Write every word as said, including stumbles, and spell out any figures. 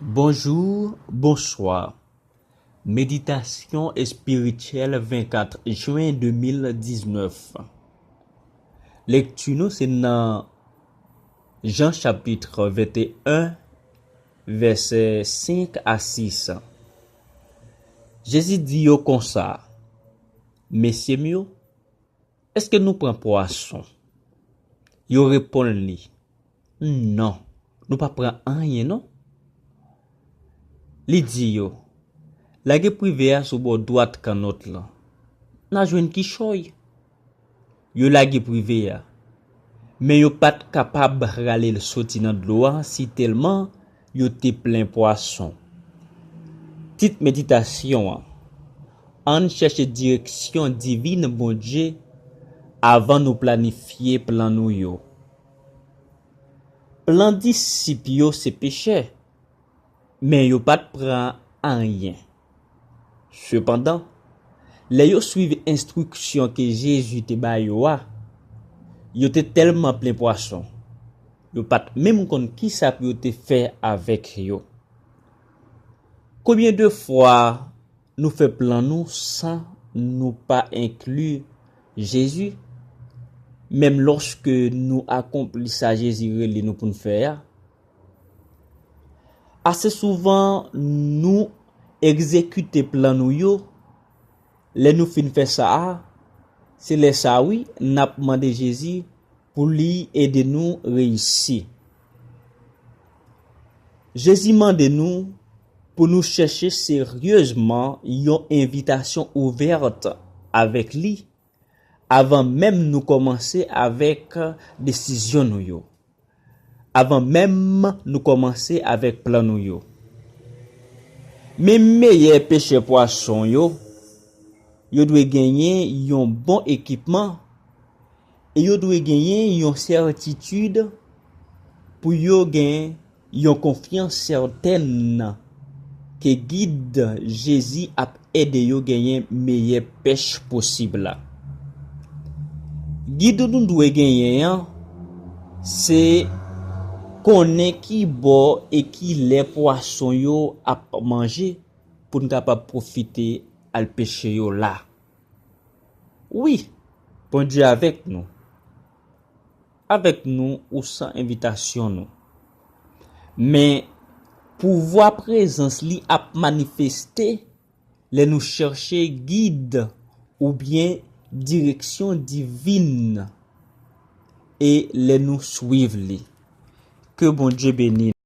Bonjou, bonswa. Meditasyon espirityèl vennkat jen de mil diznèf. Lekti nou se nan Jan chapit venteyen, vèsè senk a sis. Jezi di yo konsa, "Mesye m yo, èske nou pran pwason?" Yo reponn li, "Non, nou pa pran anyen non." Li di yo, "Lage prive a sou bò dwat kannòt lan. N a jwenn kichòy." Yo lage prive a, men yo pa t kapab rale l soti nan dlo a sitèlman yo te plen pwason. Tit meditasyon an, Ann chèche direksyon divin Bondye avan nou planifye plan nou yo. Plan disip yo se pechè, men yo pa t pran anyen. Sepandan, lè yo suiv enstriksyon ke Jezi te ba yo a, yo te tèlman plen pwason, yo pa t menm konn kisa pou yo te fè avèk yo. Konbyen de fwa nou fè plan nou san nou pa enkli Jezi, menm lòske nou akonpli sa Jezi rele nou pou n fè a? Ase souvan, nou egzekite plan nou yo. Lè nou fin fè sa a, se lè sa a, wi, n ap mande Jezi pou li ede nou reyisi. Jezi mande nou pou nou chèche seryezman yon envitasyon ouvèt avèk li avan menm nou kòmanse avèk desizyon nou yo, avan menm nou kòmanse avèk plan nou yo. Menm meyè pechè pwason yo, yo dwe genyen yon bon ekipman e yo dwe genyen yon sètitid pou yo gen yon konfyans sètèn ke gid Jezi ap ede yo genyen meyè pèch posib la. Gid nou dwe genyen an, se konnen ki bò e ki lè pwason yo ap manje pou n kapab pwofite al peche yo la. Wi, Bondye avèk nou. Avèk nou ou san envitasyon nou. Men, pouvwa prezans li ap manifeste lè nou chèche gid oubyen direksyon divin e lè nou suiv li. Ke Bondye beni nou.